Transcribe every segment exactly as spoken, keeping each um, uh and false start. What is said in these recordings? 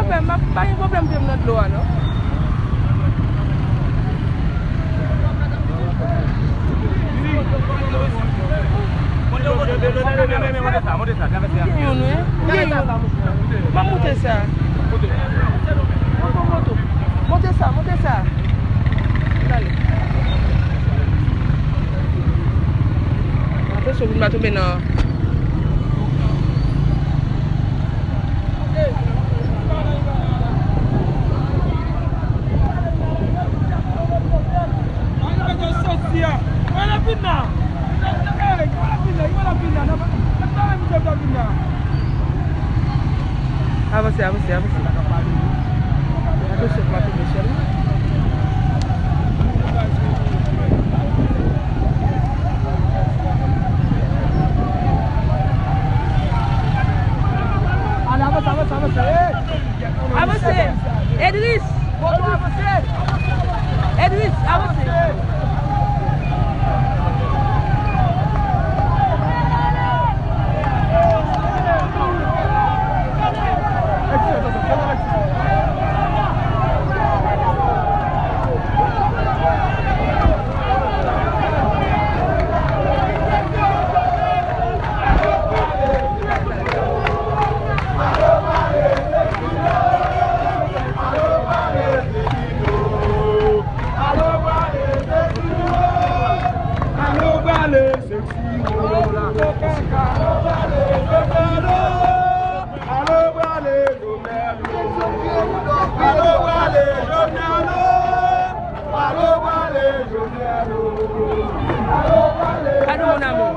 Frè m, m ap, pa gen pwoblèm pye m nan dlo a, non. Monte sa, monte sa, travèse a. Gen youn, wi. Gen youn. M ap monte sa. Monte. Monte, monte. Monte sa, monte sa. Ann ale. Atansyon pou n pa tonbe nan Avanse, avanse, avanse. Atansyon pou pa tonbe sèlman. Ale, avanse, avanse, avanse. Avanse. Edris. Edris, avanse. Pardon, mon amour.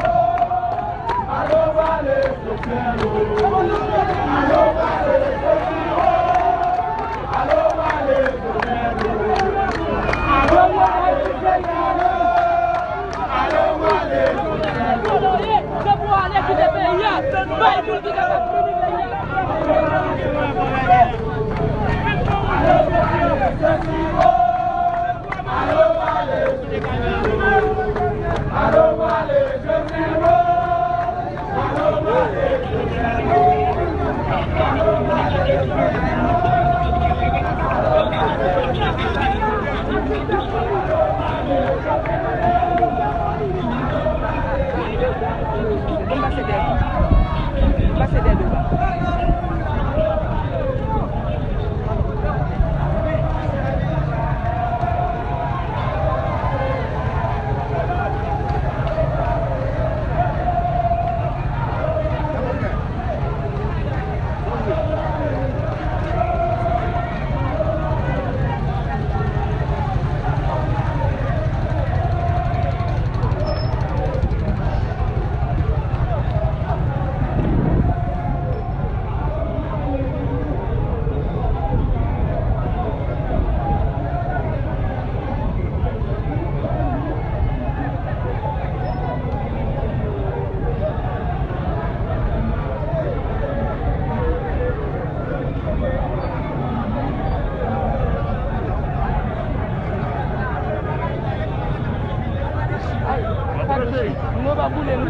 Ay, pa touche. Nou pa boule, nou.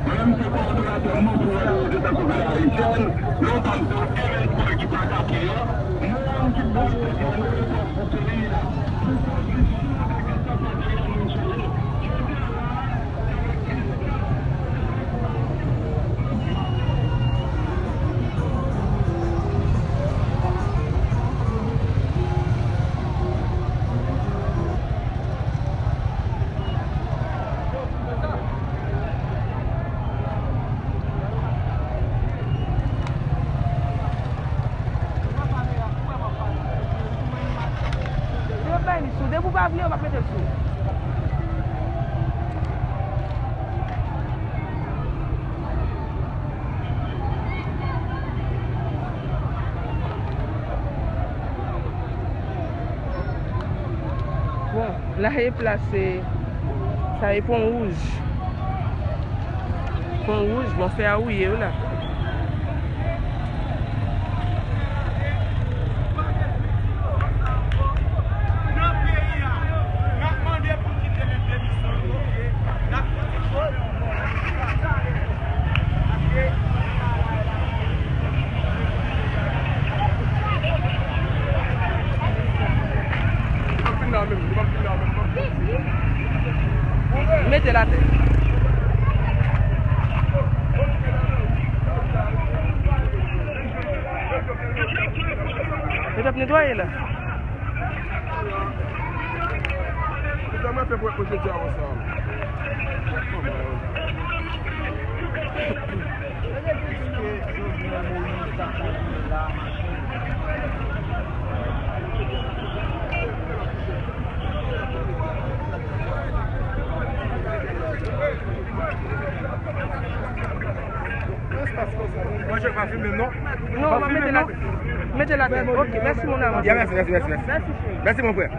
Mwen menm se kowòdonatè Mouvman Rezolisyon Pèp Ayisyen, lontan m te yon M N P ki pa ka pran, nou menm ki pral fè yon rezolisyon pou peyi a, pou kondisyon ak Yo bay li sou. Depi w pa vle, yo p ap mete l sou. Bon, la e plase, sa e Pon Wouj. Pon wouj, bò fè a wouye wi la. Mete l atè. Yo t ap netwaye la. Kisa mwen fè pou wè jodi a konsa? Manje pa filme m non. Non, non, mete la. Mete la tèt. Ok, mèsi mon amour. Ya, mèsi, mèsi, mèsi, mèsi. Mèsi chéri. Mèsi mon frè.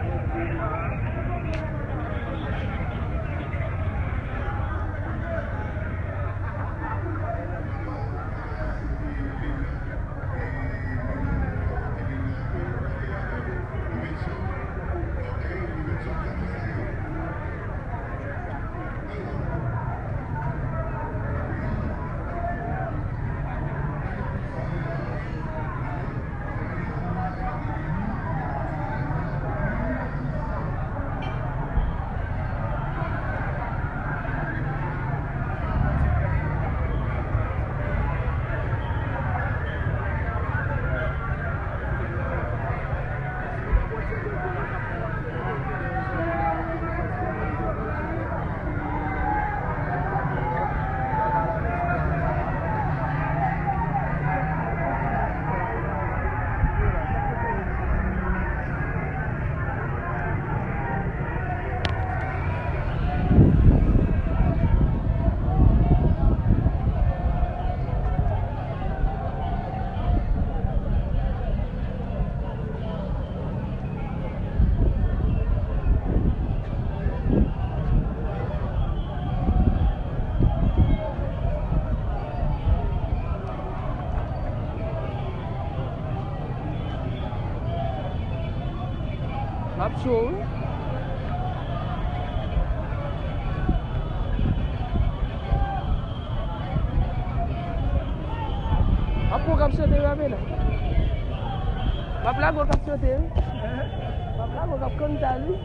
M ap cho wi. Ap pran w k ap chante wi, Abela. M ap lage w k ap chante wi. M ap lage w k ap kanta wi.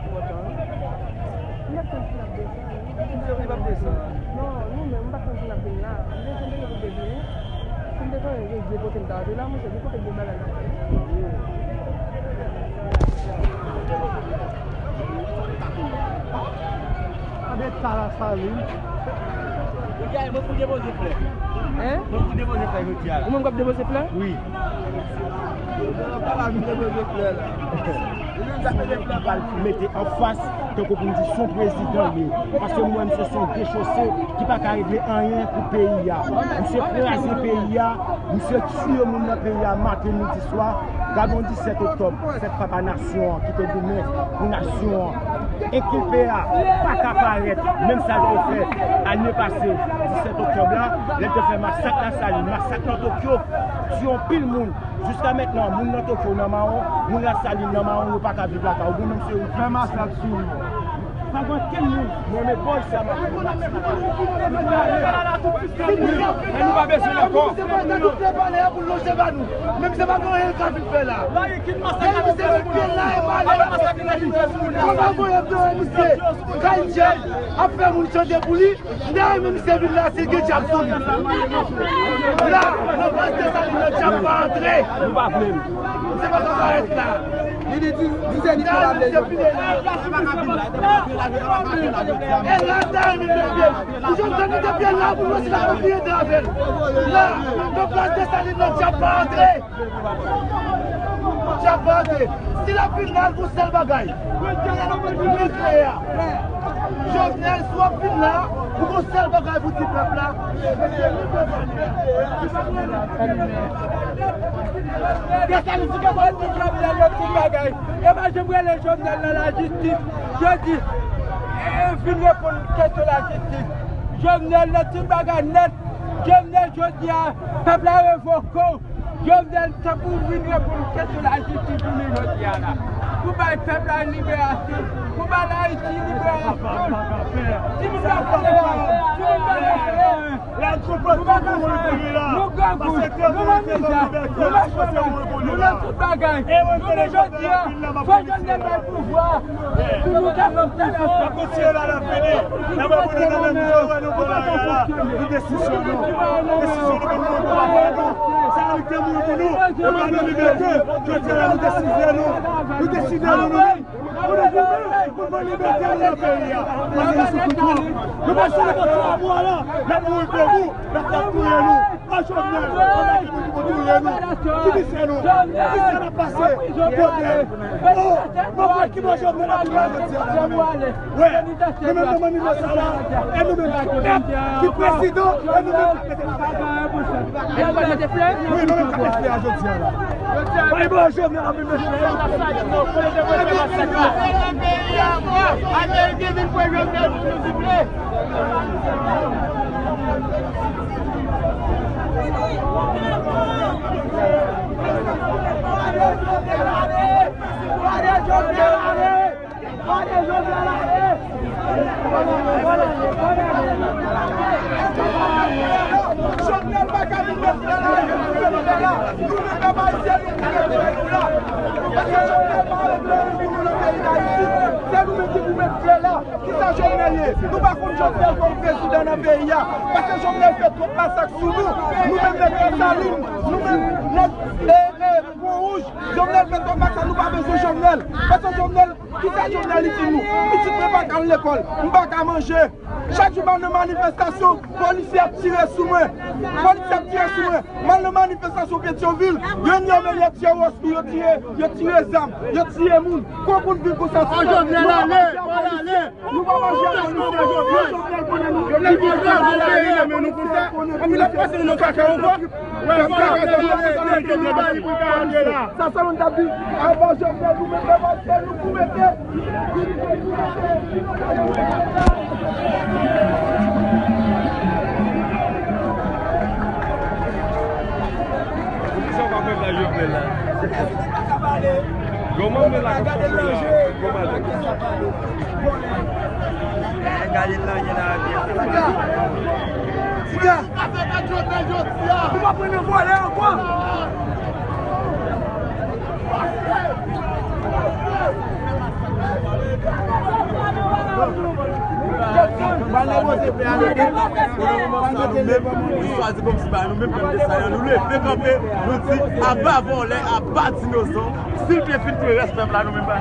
Ou kontan? M pa t konn si l ap desann. Li p ap desann. Non, nou menm, m pa t konn si l ap vin la. M te konn deja pou l te vini. Si m te konnen gen vye kote m ta rete la, monchè, vye kote gen bagay nan kay. Anbèt sa la, sa li. Jodi a, mwen pou depoze flè. Hein? Mwen pou depoze flè jodi a la. Ou menm k ap depoze flè? Wi. Papa m depoze flè la. Li menm sa depoze flè pa l. Mete anfas, tankou pou m di se yon prezidan l ye. Paske m wè misye se yon dechose ki pa ka regle anyen pou peyi a. Misye kraze peyi a, misye tiye moun nan peyi a maten, midi, swa. Gade yon disèt oktòb, fèt papa nasyon an ki te goumen pou nasyon an. Enkilpe a pa ka parèt, menm sa l te fè ane pase, disèt oktòb la, lè l te fè masak Lasalin, masak nan Tokyo, tiye anpil moun. Jiska mentnan, moun nan Tokyo nan mawon, moun Lasalin nan mawon, yo pa ka viv lakay yo. Ou gen moun se yo ki fè masak sou yo. Pa gen okenn moun. Mwen, men bòy sa, m ap fè masak. Men nou pa bezwen l ankò. Menm se pa gen anyen l ka vin fè la. Menm se pa gen anyen l ka vin fè la. Kay Djèl ap fè moun chante pou li. Dayè, menm se vin la, se gen djab sou li. La, nan plas Desalin nan, djab pa antre. Nou pa vle l. Se pa sa parèt la. Li di di, di se li ki pa vle yo. E la, dayè, menm se vin. Ou jwenn grenn nan te pye la, pou nou si la kontinye travay. La, nan plas Desalin nan, djab pa antre. Djab pa antre. Si l ap vin la, l pou sèl bagay. Nikleyè. Jovenel, si w ap vin la, ou gon sèl bagay pou di pèp la, se ke li pèp la. Desann, si ke mwen di Jovenel yon ti bagay, e pa janm rele Jovenel nan lajistis. Jodi, e, vin reponn kesyon lajistis. Jovenel nan ti bagay nèt. Jovenel, jodi a, pèp la revoke w. Jovenel, tankou w vin reponn kesyon lajistis pou nou jodi a la. Pou bay pèp la liberasyon, pou bay Ayiti liberasyon. Timoun pa ka ale, timoun pa ka ale. Nou grangou, nou nan mizè, nou nan chomaj, nou nan tout bagay. Nou menm jodi a, fò Jovenel bay pouvwa pou nou ka fè. N ap kontinye la, n ap vini. N ap vini nan menm jan, wè nou pran lari a la. Nou desizyon nou. Desizyon nou, nou pran pou nou. Sa nou te mouri pou nou. Nou pran nou libète. Jodi a la, nou deside nou. Nou deside nou, nou menm. Pou nou goumen, pou nou libète nou nan peyi a. Paske nou soufri twòp. Nou pa sou nenpòt twa mwa la. N ap mouri pou nou. N ap, n ap touye nou. An Jovenel, pandan ke nou touye nou, ki misye nou? Ki sa n ap pase? Jovenel. Oh, mwen kwè ki bò Jovenel ap touye jodi a la, nou menm. Wè, nou menm nan manifestasyon la, e nou menm ki pèp, ki prezidan, e nou menm k ap mete la. Wi, nou menm k ap mete la jodi a la. Bay bò Jovenel ap vin mete la. Ameriken vin pran Jovenel pou nou, souple. Jovenel pa ka vin met frè la, nou menm pèp ayisyen, nou pou met frè nou la. Paske Jovenel pa regle pou nou nan peyi Dayiti. Se nou menm ki pou met frè la. Kisa Jovenel ye? Nou pa konn Jovenel kòm prezidan nan peyi a. Paske Jovenel fè twòp masak sou nou. Nou menm nèg Lasalin, nou menm nèg, e, e, Pon Wouj. Jovenel fè twòp masak, nou pa bezwen Jovenel. Paske Jovenel, kisa Jovenel itil nou? Pitit mwen pa ka al lekòl, m pa ka manje. Chak jou m al nan manifestasyon, polisye ap tire sou mwen. Polisye ap tire sou mwen. M al nan manifestasyon Petyonvil, yo ni yo menm yo tire wòs, yo tire, yo tire zam, yo tire moun. Kòman pou n viv konsa? Fò Jovenel ale, fò l ale. Nou pa manje a polisye, Jovenel konnen nou. Jovenel konnen nou, men nou konsa. Anpil ap pase nou nan kaka ankò. Wè, fò Jovenel ale, nou ba li pou l ka ale la. Sa, sa nou t ap di, avan Jovenel, nou mete, nou pou mete. Kisa w ka fè la, Jovenel la? Kòman w la ka fè la? Kòman? Gade nan je la byen. Tiga! Tiga! Nou pa pran nan vòlè ankò! Pou le moman sa, nou menm, nou chwazi kòmsi pa nou menm pèp de Sayan, nou leve kanpe, nou di, aba vòlè, aba dinosan, silvouplè fin touye rès pèp la, nou menm pa.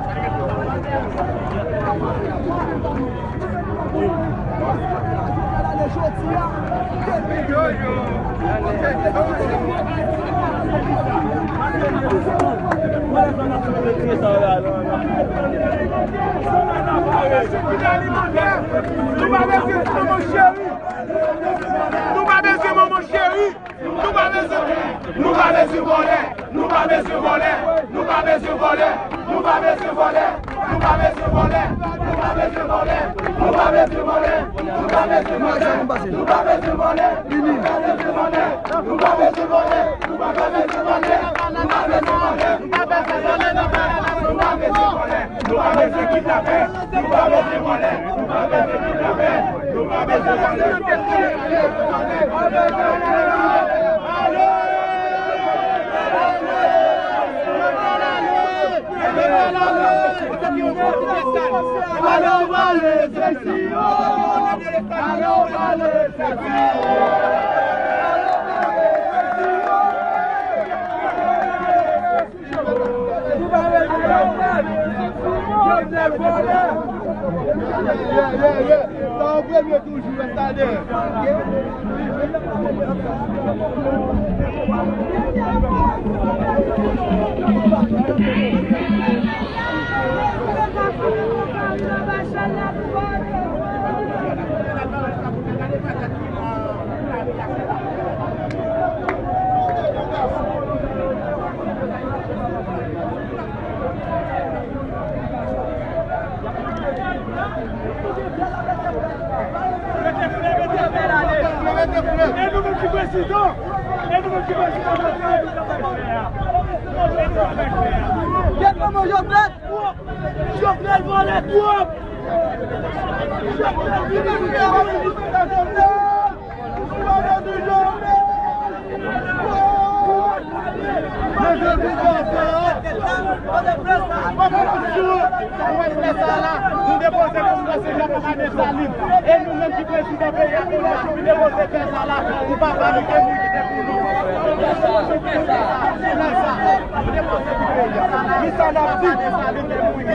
Nou pa bezwen manman cheri. Nou pa bezwen manman cheri. Nou pa bezwen, nou pa bezwen vòlè. Nou pa bezwen vòlè. Nou pa bezwen vòlè. Nou pa bezwen vòlè. Nou pa bezwen kidnapè, nou pa bezwen vòlè, nou pa bezwen kidnapè, nou pa bezwen vòlè. Prezidan, e nou menm ki prezidan Jovenel, nou t ap fè a. Gen kòman Jovenel? Jovenel vòlè twòp! Jovenel vini pou Jovenel! Vòlè de Jovenel! Men jodi a sa a, popilasyon, sa w wè lè sa a la, nou depoze kòm konseye nan Desalin. E nou menm ki prezidan peyi a, kounye a, nou depoze kè sa a la pou papa nou te mouri de pou nou. Lè sa a, nou depoze pou peyi a. Men sa n ap di,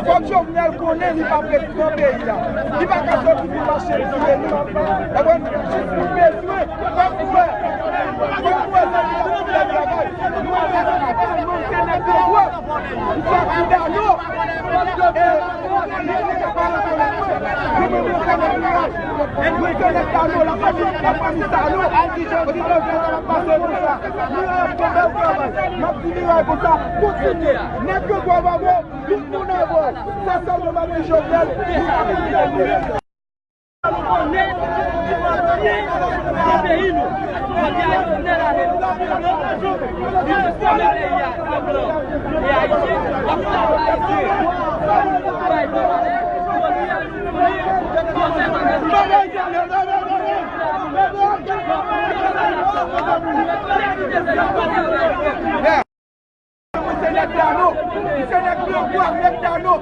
fòk Jovenel konnen li pa prezidan peyi a. Li pa ka sòti pou mache tiye nou. Jis nou bezwen Fòk nou wè, fòk nou wè sa ki ap fè travay. Nou wè sa ki ap fè travay. Misye nèg de wòch, misye ap kou dalo. E nou menm nou se nèg viraj. Nou se nèg dalo, la pa jwenn, la pa ni dalo. Prezidan Jovenel ap pase konsa. Miray ap fè bèl travay. M ap di Miray konsa, kontinye. Nèg yo gwo avè w, tout moun avè w. Sa sèlman m ap di Jovenel, nou pa konn fè nou menm. Mwen se nèg Dano, mwen se nèg Gran Gwa, nèg Dano.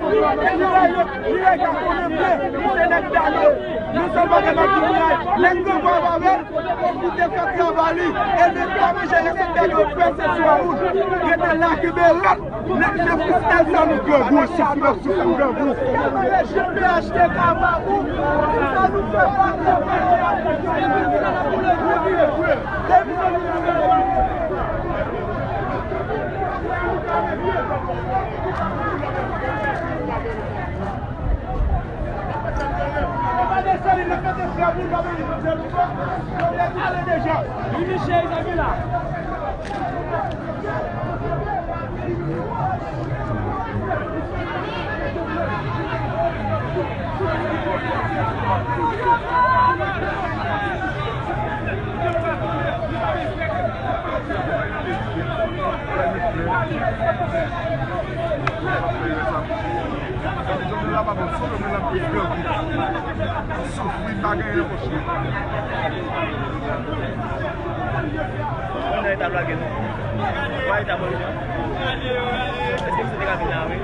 Li la, li la ka konnen byen, mwen se nèg Dano. Nou sèlman gen bak di miray, nèg Gran Gwa pa bèl, pou ki te fè travay li. E nèg pa manje resèt nèg yo fè se sou a moun. Rete la, kenbe rad. Nèg se freestyle sa nou fè, gwo souf, nèg souf, nou fè gwo. Kenbe rejim P H T K pa pou, sa nou fè pa travay la. Soufri pa genyen nan pòch li. Mwen nan eta blage nou. Mwen eta blage nou. Èske misye te ka vin la, wi?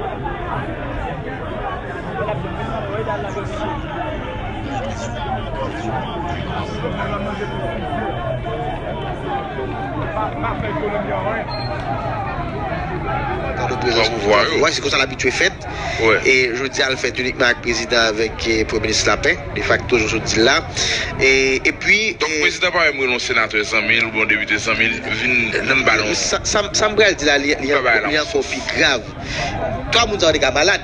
Mwen ap vin la, mwen eta blage nou. Pa, pa fè ekonomi an, wi. Gade prezans pouvwa yo. Wè, se konsa l abitye fèt. Wi. E jodi a, l fèt inikman ak prezidan, avèk, eh, premye minis Lapen, defakto, jan w sot di l la. E, epi, donk, eh, prezidan pa menm rele yon senatè zanmi l oubyen yon depite zanmi l, vin, vin ba l yon... Sa, sa, sa m pral di la, li, li, li ankò pi grav. Twa moun sa yo te ka malad.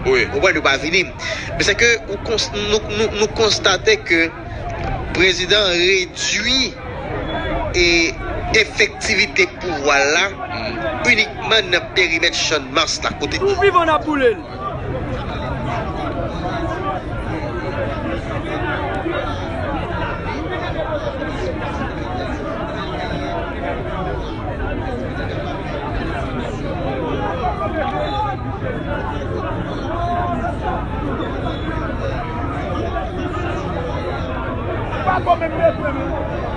Wi. Ou konprann, yo pa vini. Men se ke ou kons-, nou, nou, nou konstate ke prezidan an redui e efektivite pouvwa l la inikman nan perimèt Channmas la, kote nou vivan n ap boule l. Pa bon menm bezwen, non.